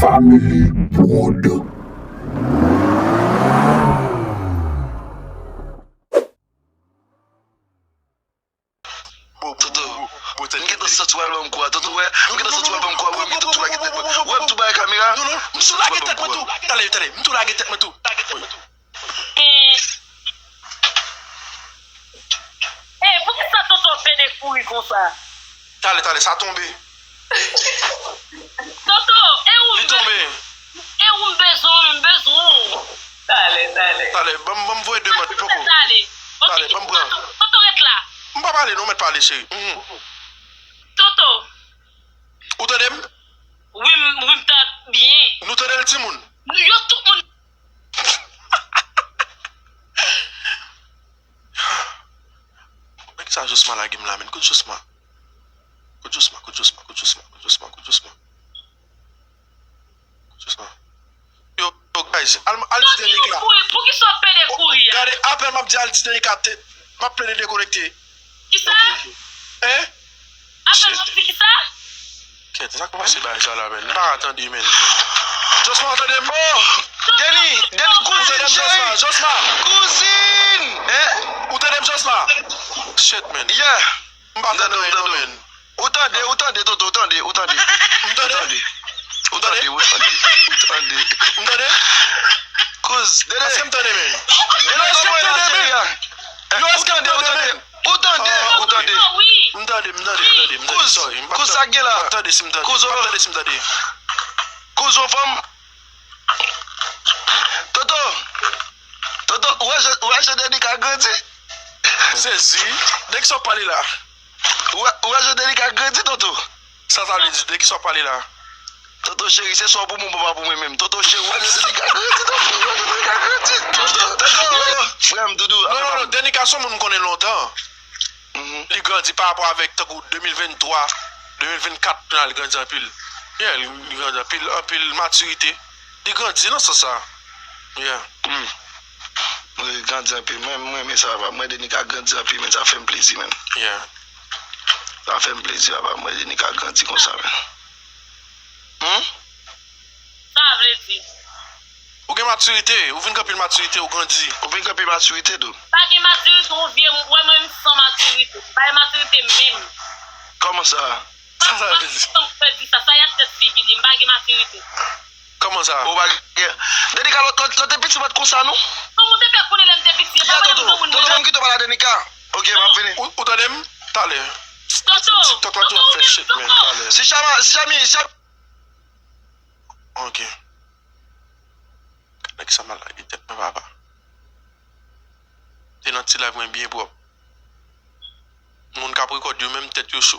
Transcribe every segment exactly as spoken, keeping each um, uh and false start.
Family Prod. Toto, m gentan sòti album kou a. Toto, wè, m gentan sòti album kou a. Wè, m gentan tou lage tèt mwen. Wè, m tou bay kamera. M sòti album kou a. Tande, tande, m tou lage tèt mwen tou. Hey, poukisa Toto pede kouri konsa? Tande, tande, sa tonbe. Toto, e ou m bezwen? E ou m bezwen, m bezwen ou. Tande, tande. Tande, ban m voye de mèt, poko. Tande, ban m pran. Toto, ret la. M pa pale non, mèt pale, cheri. Toto. Ou tande m? Wi, m, wi, m tande byen. Nou tande l, timoun? Yo tout moun. Men kisa Josma lage m la, men. Kout Josma. Kout Josma, kout Josma, kout Josma, kout Josma, kout Josma. Kout Josma. Yo, yo, guys, al, al di Danica. Poukisa w pede kouri a? Gade, apèn m ap di al di Danica, m ap plede dekonekte. Kisa? Hein? Apèn m ap di kisa? Kèt, sa k pase bagay sa la, men? M pa ka tande, men. Josma, ou tande m? Oh! Deni! Deni, kouzin, cheri! Josma, Josma! Kouzin! Hein? Ou tande m, Josma? Shit, men. Yeah! M pa tande anyen non, men. Ou tande, ou tande, Toto, ou tande, ou tande. M tande? Ou tande, ou tande, ou tande. M tande? Kouz, Deni. Èske m tande, men? Deni, kòman w ye la, cheri a? Yo, èske m tande, men? Ou tande, ou tande. M tande, m tande, m tande, m tande. Sorry, m pa Kouz, sa k gen la? M tande si m tande. Kouz, M pa tande si m tande. Kouz, yon fanm. Toto. Toto, ou wè jan, ou wè jan Danica grandi? M sezi. De kisa w pale la? Ou wè, ou wè jan Danica grandi, Toto? Sa sa vle di? De kisa w pale la? Toto cheri, se swa pou mwen, pa pou mwen menm. Toto cheri, ou wè jan Danica grandi, Toto, ou wè jan Danica grandi. Toto, Toto, frè m, doudou. Non, non, non, Danica se yon moun m konnen lontan. Li grandi pa rapò avèk tankou de mil venntwa, de mil vennkat, kounye a li grandi anpil. Yeah, li, li grandi anpil, anpil matirite. Li grandi nan sans sa. Yeah. Wi, li grandi anpil. Mwen, mwen renmen sa, papa. Mwen, Danica grandi anpil, men sa fè m plezi, men. Yeah. Sa fè m plezi, papa. Mwen, Danica grandi konsa, men. Hmm? Sa vle di? Ou gen matirite, ou vin gen anpil matirite, ou grandi. Ou vin gen anpil matirite, tou. Pa gen matirite, ou vye, wè mwen, m san matirite. Pa gen matirite menm. Kòman sa? Sa sa vle di? Sa m fè di sa, sa y ap tèt figi li, m pa gen matirite. Kòman sa? Ou pa gen. Danica, lè, lè, lè w te piti, ou pa t konsa, non? Kòman w te fè konnen lè m te piti? E pa mwen menm granmoun mwen. Toto, ban m kite w pale a Danica. Ok, m ap vini. Ou, ou tande m? Talè. Toto, TikTok la tou ap fè shit, man, talè. Si Chama, si Chami, si Chami. Ok. Nèg sa mal lage tèt mwen, papa. Te nan ti live mwen byen pwòp. Moun Capricorn yo menm tèt yo cho.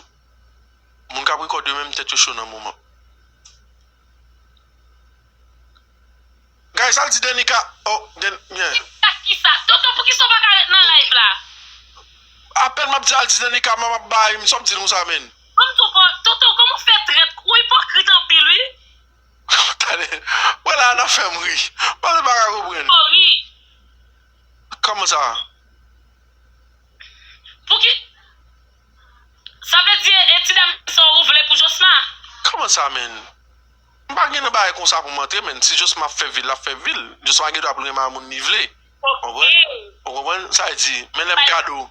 Moun Capricorn yo menm tèt yo cho nan moman. Guys, al di Danica. Oh, Den, yeah. Kisa, kisa? Toto, poukisa w pa ka ret nan live la? Apèn m ap di al di Danica, m ap bay, m sòm di nou sa, men. Ban m di w, Toto, kòman w fè trèt? Ou ipokrit anpil, wi. Tande, wè la, nan fè m ri. Mwen pa ka konprann. Sorry. Kòman sa? Pouki? Sa vle di, e ti dam sa ou vle pou Josma? Kòman sa, men? M pa gen nan bagay konsa pou m antre, men. Si Josma ap fè vi l, l ap fè vi l. Josma gen dwa pou l renmen a moun li vle. Ou konprann? Ou konprann? Sa vle di, men lè m gade w.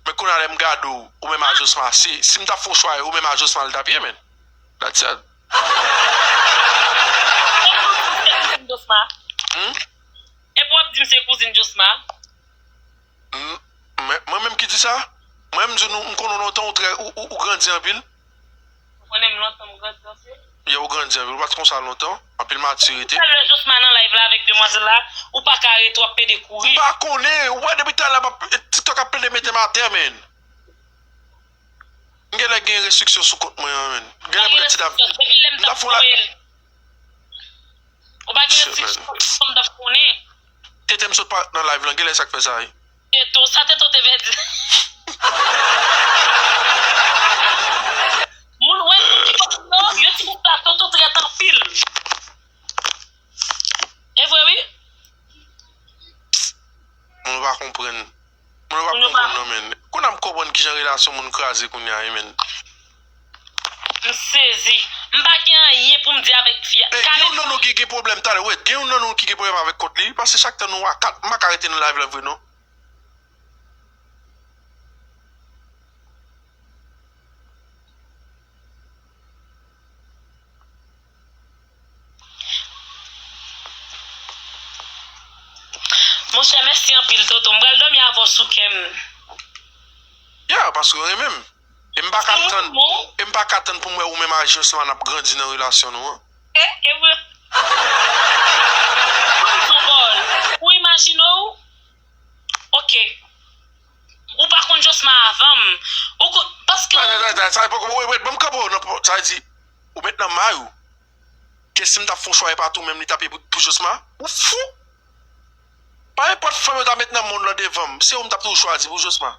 Men kounye a lè m gade w, ou menm a Josma. Si, si m t ap fè yon chwa, ou menm a Josma, l t ap ye, men. That's it. Josma. Hmm? Epi w ap di m se kouzin Josma? M, mwen, mwen menm ki di sa? Mwen, m di nou, m konnen w lontan, ou trè, ou, ou, ou grandi anpil. Ou konnen m lontan, m grandi anpil. Yeah, ou grandi anpil, ou pa t konsa lontan. Anpil matirite. Talè Josma nan live la avèk demwazèl la, ou pa ka rete, w ap pede kouri. M pa konnen, ou wè depi talè m ap, TikTok ap pede mete m atè, men. M genlè gen restriksyon sou kont mwen an, men. Genlè poutèt ti dam. M t ap fè yon la. Ou pa gen restriksyon, m t ap konnen. Tete m sot parèt nan live lan, genlè sa k fè sa, wi. Teto, sa Teto te vle di. Moun wè moun ki konn yo, yo di konsa Toto trèt anpil. E vre wi. Moun pa konprann. Moun pa konprann non, men. Kounye a m konprann kijan relasyon moun kraze kounye a wi, men. M sezi. M pa gen anyen pou m di avèk fi a. Ey, gen youn nan nou ki gen pwoblèm talè. Wait, gen youn nan nou ki gen pwoblèm avèk kont li. Paske chak tan nou a kat, m pa ka rete nan live la vre non. Monchè, mèsi anpil, Toto. M pral dòmi avè w sou kè m. Ya, paske w renmen m. E m pa ka tann, e m pa ka tann pou m wè ou menm ak Josma n ap grandi nan relasyon nou an. E, e vre. Ou imajine w? Ok. Ou pa konn Josma avan m. Ou ko-, paske... Sa, sa, sa, sa, sa, poko, wait, wait, ban m kanpe w nan, sa vle di, ou met nan may ou. Ke si m t ap fè yon chwa e pa tou menm li t ap ye pou, pou Josma? Ou fou? Pa enpòt fanm yo ta met nan mond lan devan m, se ou m t ap toujou chwazi pou Josma.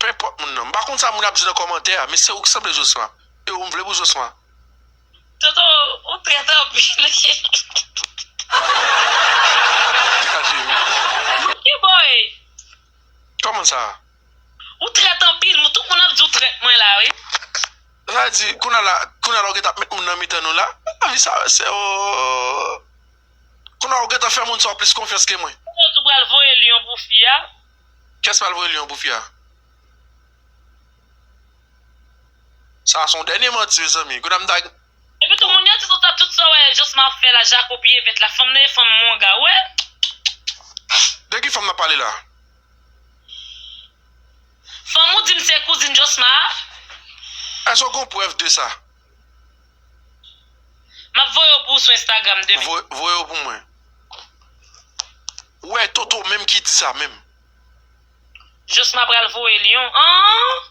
Pe enpòt moun nan. M pa konn sa moun ap di nan kòmantè a, men se ou ki sanble Josma. E ou m vle pou Josma. Toto, ou trèt anpil. Ki boy? Kòman sa? Ou trèt anpil, moun, tout moun ap di w trèt mwen la, wi. Sa vle di, kounye a la, kounye a la ou gentan ap met moun nan mitan nou la. Lavi sa, se o. Kounye a ou gentan fè moun sa w plis konfyans ke mwen. Ou pral voye lyon pou fi a? Kiyès pral voye lyon pou fi a? Sa se yon dènye manti, mezanmi. Kounye a m ta... Epi tou, moun yo di konsa, tout sa w wè Josma ap fè la, Jacob ye vèt la, fanm nan e fanm monga, w wè? De ki fanm n ap pale la? Fanm ou di m se kouzin Josma a? Èske w gen prèv de sa? M ap voye yo pou ou sou Instagram demen. Voye, voye yo pou mwen. Ou wè Toto menm ki di sa menm. Josma pral voye lyon. An!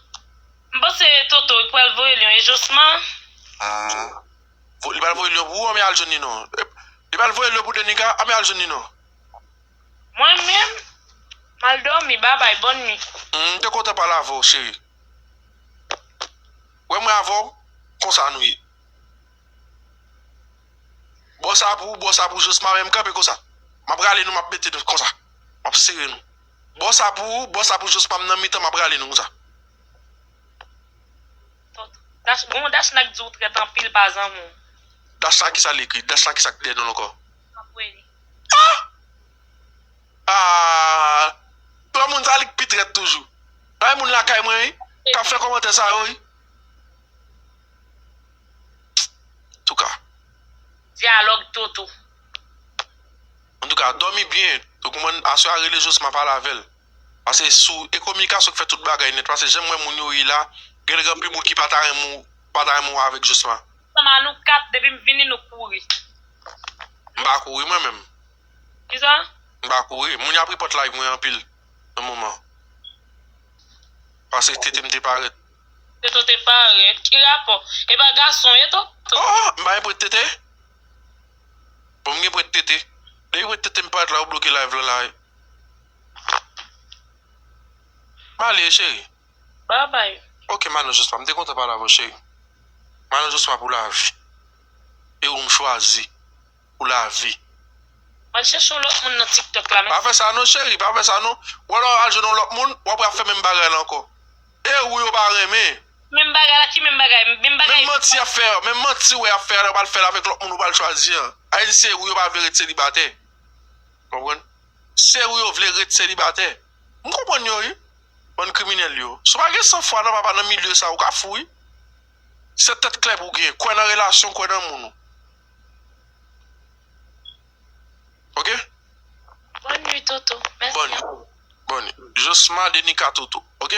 M panse Toto pral voye lyon. E Josma? Ah. Vo-, li pral voye lyon pou ou, anben al jwenn li non. Li pral voye lyon pou Denika, anben al jwenn li non. Mwen menm, m al dòmi, babay, bòn nwi. M te kontan pale avè w, cheri. Wè mwen avè w, konsa nou ye. Bò sa pou ou, bò sa pou Josma, men m kanpe konsa. M ap rale nou, m ap mete nou konsa. M ap sere nou. Bò sa pou ou, bò sa pou Josma, m nan mitan, m ap rale nou konsa. Dash, gon Dash la k di w trèt anpil pa zanmi w. Dash la kisa li ekri? Dash la kisa k dèyè non l ankò? M ap voye li. Ah! Ah! Lòt moun sa li k pi trèt toujou. Bay moun lakay mwen, wi. K ap fè kòmantè sa yo, wi. Antouka. Dyalòg Toto. Antouka, dòmi byen. Ou konprann, aswè a rele Josma pale avè l. Paske sou e kominikasyon k fè tout bagay nèt. Paske jan m wè moun yo ye la, gen anpil moun ki pa ta renmen w, pa ta renmen w avèk Josma. Ansanm a nou kat, depi m vini, nou kouri. M pa kouri mwen menm. Kisa? M pa kouri. Moun yo ap repòt live mwen anpil nan moman. Paske tete m te parèt. Tete w te parèt. Ki rapò? E pa gason w ye, Toto? Oh, m pa gen prèt tete. Bon, m gen prèt tete. Depi prèt tete m parèt la, ou bloke live lan la, wi. M ale, cheri. Babay. Ok, Mano Josma, m te kontan pale avè w, cheri. Mano Josma pou lavi. E ou m chwazi pou lavi. Al chèche yon lòt moun nan TikTok la, men. Pa fè sa non, cheri, pa fè sa non. Ou wè lè w al jwenn yon lòt moun, w ap fè menm bagay la ankò. E ou yo pa renmen. Menm bagay la, ki menm bagay? Menm bagay. Menm manti y ap fè, menm manti w wè y ap fè a, lè w pral fè l avèk lòt moun ou pral chwazi an. Ayiti se ou yo pa vle ret selibatè. Konprann? Se ou yo vle ret selibatè. M konprann yo, wi. Bann kriminèl yo. Si w pa gen san fwa nan papa nan milye sa, ou ka fou, wi. Se tèt klè pou w gen. Kwè nan relasyon, kwè nan moun ou. Ok? Bòn nwi, Toto. Mèsi. Bòn nwi. Bòn nwi. Josma, Denika, Toto. Ok?